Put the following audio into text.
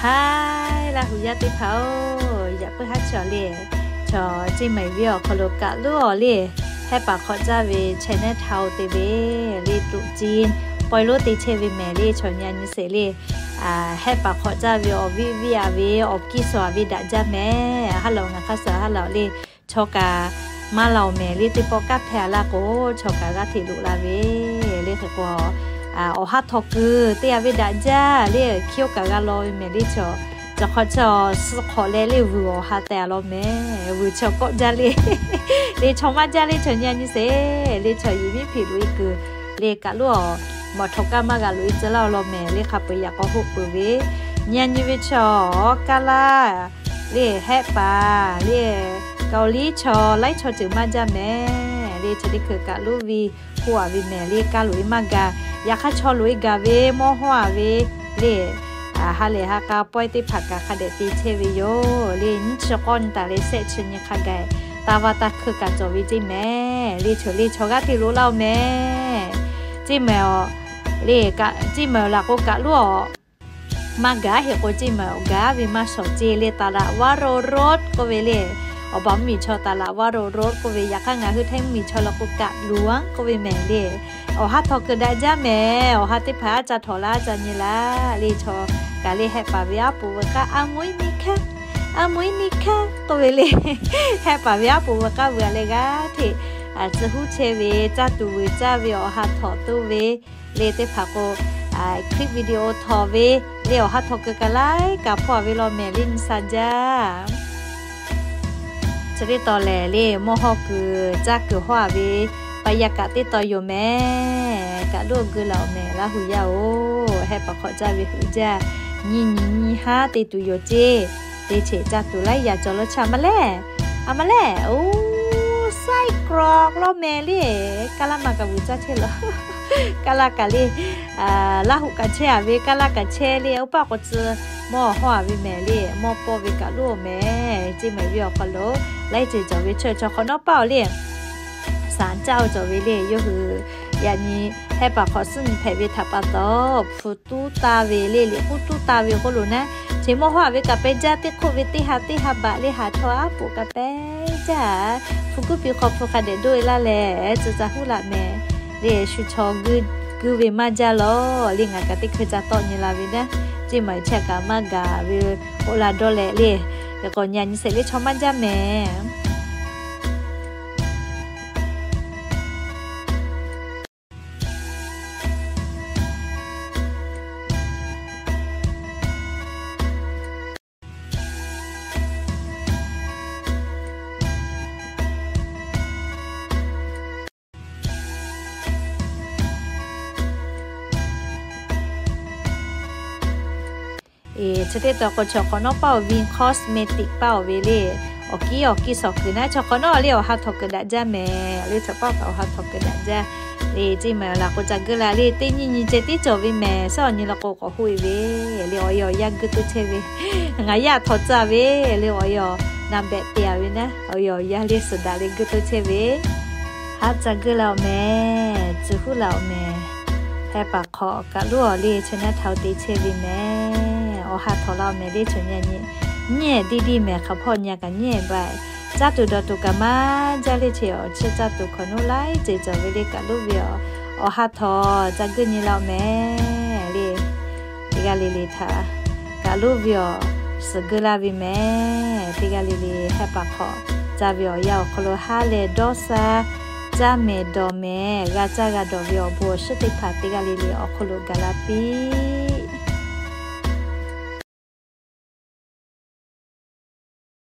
Hai Laˇ huˍ yaˇ teˇ hpaˍ-oˬ, yaꞈ puiˉ haˉ chaw le, chaw Ceˇ mehˍ venˇ awˬ hk'aw lo kaꞈ loˉ awˬ le, Hehˆ paˍ hk'awꞈ caˇ ve channel htaꞈ te ve le, tuꞈ ci pawehˇ lonˉ te chehˇ ve mehˍ le, chaw nyi a nyi sheˍ le. Hehˆ paˍ hk'awꞈ caˇ ve awˬ viˉ viˉ a ve awˬ kiˇ suhˍ a ve daꞈ jaˇ mehˍ. Haˉ laˬ ngaˬ hk'aˇ suhˍ haˉ laˬ le, chaw kaꞈ maˇ laˬ mehˍ le, teˇ pawˆ kaˇ hpehꞈ a laˇ k'o, chaw kaꞈ g'aˇ hteꞈ loꞈ la ve le. Hk'e k'o, awˬ ha htawnˍ kuiˬ te a ve daꞈ jaˇ le, hkiˇ oˇ kaꞈ g'a law ve mehˍ le. Chaw, chaw hk'awꞈ chaw suh hk'awꞈ leh le, vuiˬ awˬ ha teh a law mehˍ. Vuiˬ chaw kawˆ jaˇ le, le chaw maˇ jaˇ le, chaw nyi a nyi sheˍ le. Chaw yehˬ miˉ hpeꞈ loꞈ e kuiˬ le, kaꞈ loˉ awˬ mawˬ htawnˍ kaˇ maˇ g'a loꞈ e tcuh laˇ law mehˍ le. Hk'a peu-eˬ yaꞈ k'aw hoˆ peuˬ ve, nyi a nyi ve chaw, Kaˇ laˇ le, Hehˆ paˍ le, Kaoˍliˇ chaw laiˉ chaw ceuˬ maˇ jaˇ mehˍ le. Chaw teˇ hkui kaꞈ loˉ ve, hoˆ a ve mehˍ le, kaˇ loꞈ e maˇ gaˬ. Yaꞈ hk'aˇ chaw loꞈ e gaˬ ve mawˇ hawˇ a ve le, ha lehˬ ha k'a pawehˇ teˇ hpaˍ kaꞈ hk'a dehꞈ te chehˇ ve yoˬ le. Nyiˇ chi k'awˇ nyi taˍ leh shehˆ chi nyi hk'a gaˬ, taˇ vaˇ taˇ hkui kaꞈ cawˬ ve Ceˇ mehˍ le. Chaw le chaw g'aˇ hteꞈ loꞈ laˇ oˬ mehˍ. Ceˇ mehˍ le, Ceˇ mehˍ laˬ k'o kaꞈ loˉ awˬ maˇ gaˬ heˆ k'o, Ceˇ mehˍ awˬ gaˬ ve maˇ shawˍ ceˇ le. ตลาดวโรรส k'oˆ ve le, awˬ baˬ mvuhˇ miˬ chaw ตลาดวโรรส k'oˆ ve, yaꞈ hk'aˇ ngaˬ hui Htaiˇ mvuhˇ miˬ chaw law k'o kaꞈ loꞈ anˉ k'oˆ ve mehˍ le. Awˬ ha htawnˍ kuiˬ daꞈ jaˇ mehˍ. Awˬ ha teˇ hpaˍ aˉ ca htawnˍ laˇ, aˉ ca nyi laˇ le. Chaw kaꞈ le Hehˆ paˍ ve aˉ poꞈ veuꞈ k'aˇ อมวยนี่ค่ะ อมวยนี่ค่ะ k'oˆ ve le. Hehˆ paˍ ve aˉ poꞈ veuꞈ k'aˇ veuꞈ a leh g'aˇ hteꞈ tcuh huˉ chehˇ ve, caˇ tuˬ vuiˬ caˇ ve awˬ ha htawnˍ toˇ ve le. Teˇ hpaˍ k'o, clip video htawnˍ ve le, awˬ ha htawnˍ kuiˬ kaꞈ laiˉ kaꞈ hpawˇ a ve law mehˍ le, nyi sha jaˇ. Chi teˇ taw lehˬ le, mawˇ hawˇ kuiˬ caˇ kuiˬ hawˇ a ve pa yaˇ kaꞈ teˇ taw yoˬ mehˍ. Kaꞈ loˉ geu laˬ oˬ mehˍ Laˇ huˍ yaˇ-oˬ. Hehˆ paˍ hk'awꞈ caˇ ve huiˍ jaˇ, nyi nyi nyi haˉ te tuˬ yoˬ ceˇ. Teˇ cheꞈ caˇ tuˬ laiˉ yaꞈ cawˬ lo chaˇ ma lehˬ, a ma lehˬ, oˬ, ไส้กรอก law mehˍ le. Kaˇ laˇ ma kaꞈ vuiˬ caˇ chehˇ law. Kaˇ laˇ kaꞈ le, Laˇ huˍ kaꞈ chehˇ a ve, kaˇ laˇ kaꞈ chehˇ le. Oˇ paˆ k'o tcuh mawˇ hawˇ a ve mehˍ le, mawˇ pawˇ ve kaꞈ loˉ oˬ mehˍ. Ceˇ mehˍ venˇ awˬ hk'aw lo laiˉ ceuˬ cawˬ ve chaw, chaw hk'awꞈ nawˉ paˆ oˬ le. Saˍ caˇ oˬ cawˬ ve le, yawˇ hui yaꞈ nyi Hehˆ paˍ hk'awꞈ suhˉ nyi hpehꞈ ve htaꞈ pa taw, hpu tuˉ taˇ ve le, liꞈ k'uˉ tuˉ taˇ ve k'oˆ lo naˉ, chi mawˇ hawˇ a ve kaꞈ pehˇ jaˇ, teˇ hk'oˆ ve teˇ ha teˇ ha baꞈ le, ha chaw aˉ poꞈ kaꞈ pehˇ jaˇ. Hpu kuˉ piˇ hk'aw hpu hk'a dehꞈ doˆ e laˇ leh, tcuh ca huˉ laꞈ mehˍ le. Shu chaw guˇ ve maˇ jaˇ law le. Ngaˬ kaꞈ teˇ hkui ca tawˆ nyi la ve naˉ, Ceˇ mehˍ chi kaꞈ maˇ gaˬ ve k'oˆ la dawˇ leh le. Hk'e k'o nyi a nyi sheˍ le, chaw maˇ jaˇ mehˍ. Chi teˇ taw k'o, chaw hk'awꞈ nawˉ paˆ oˬ, Vin Cosmetic paˆ oˬ ve le. Awˬ kiˉ awˬ kiˇ shawˍ kuiˬ naˉ, chaw hk'awꞈ nawˉ le awˬ ha htawnˍ kuiˬ daꞈ jaˇ mehˍ. Le chaw paˆ kaꞈ awˬ ha htawnˍ kuiˬ daꞈ jaˇ le. Ceˇ mehˍ laˬ k'o ca geuˆ la le, teˇ nyi nyi ceh tiˉ cawˬ ve mehˍ. Suhˉ awˬ nyi law k'o k'awꞈ hoˆ e ve le. Awˬ e awˬ yaˇ geuˆ toˇ chehˇ ve, ngaˬ yaˇ htawnˍ tcuh ve le. Awˬ e awˬ na behꞈ te a ve naˉ, awˬ e awˬ yaˇ le suhˍ daꞈ le geuˆ toˇ chehˇ ve. Haˉ ca geuˆ la oˬ mehˍ, tcuh huˉ la oˬ mehˍ. Hehˆ paˍ hk'awꞈ kaꞈ loˉ awˬ le channel htaꞈ te chehˇ ve mehˍ. Awˬ ha htawnˍ la oˬ mehˍ le, chaw nyi a nyi, nyi diˇ diˇ mehˍ, hk'aˬ hpawˇ nyi a kaꞈ nyi baiˬ. Caˇ tuˬ dawˬ tuˬ kaꞈ maˇ jaˇ le, chi awˬ chi caˇ tuˬ hk'awꞈ nawˉ laiˉ ceuˬ cawˬ ve le. Kaꞈ loˉ ve awˬ, awˬ ha htawnˍ ca geuˆ nyi la oˬ mehˍ le. Teˇ g'aˇ le le htaꞈ kaꞈ loˉ ve awˬ suhˍ geuˆ laˇ ve mehˍ. Teˇ g'aˇ le le Hehˆ paˍ hk'awꞈ caˇ ve awˬ yanˇ awˬ hk'aw lo haˉ leh dawˇ shaˉ, caˇ mehˍ dawˬ mehˍ, g'a caˇ g'a dawˬ ve awˬ bon awˬ shiˉ teˇ hpaˍ teˇ g'aˇ le le awˬ hk'aw lo gaˬ la piˇ.